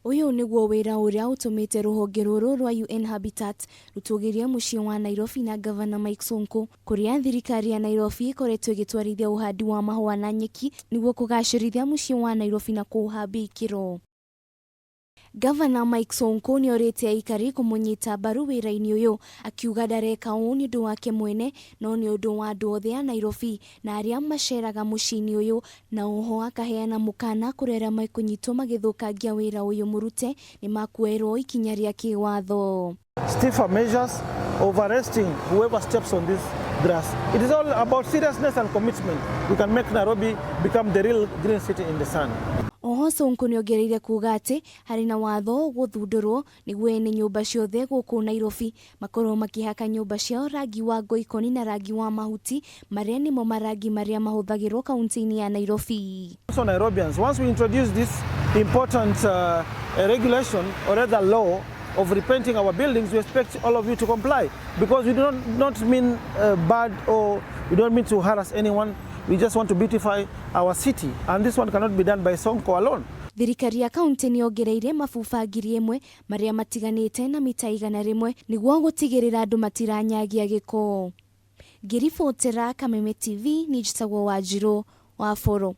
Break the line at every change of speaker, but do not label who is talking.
Ũyũ nĩguo wĩra ũrĩa ũtũmĩte rũhonge rũrũ rwa UN Habitat rũtũgĩrie mũciĩ wa Nairobi na Gavana Mike Sonko, kũrĩa thirikari ya Nairobi ĩkoretwo ĩgĩtwarithia ũhandi wa mahũa na nyeki nĩguo kũgacĩrithia mũciĩ wa Nairobi na kũũhambia ikĩro. Gavana Mike Sonko nĩorĩtie aikari kũmũnyita mbaru wĩra-inĩ ũyũ, akiuga ndareka ũũ nĩ ũndũ wake mwene no nĩ ũndũ wa andũ othe a Nairobi na arĩa maceraga mũciĩ-inĩ ũyũ, na oho akaheana mũkana kũrĩ arĩa mekũnyitwo magĩthũkangia wĩra ũyũ mũrute nĩ makuoerwo ikinya rĩa kĩwatho.
Stiffer measures of arresting whoever steps on this grass. It is all about seriousness and commitment. We can make Nairobi become the real green city in the sun.
Oho Sonko nĩongereire kuga atĩ harĩ na watho gũthundũrwo nĩguo ene nyũmba ciothe gũkũ Nairobi makorwo makĩhaka nyũmba ciao rangi wa ngoikoni na rangi wa mahuti, marĩa nĩmo marangi marĩa mahũthagĩrwo kaunti-inĩ ya Nairobi.
Also Nairobians, once we introduce this important regulation or rather law of repainting our buildings, we expect all of you to comply, because we do not mean bad or we don't mean to harass anyone. We just want to beautify our city, and this one cannot be done by Sonko alone.
Thirikari ya kaunti nĩ yongereire mabuba 1000 marĩa matiganĩte na mita 100 nĩguo gũtigĩrĩra andũ matiranyagia gĩko. Ngĩribotera Kameme TV, niĩ njĩtagwo Wanjirũ wa Boro.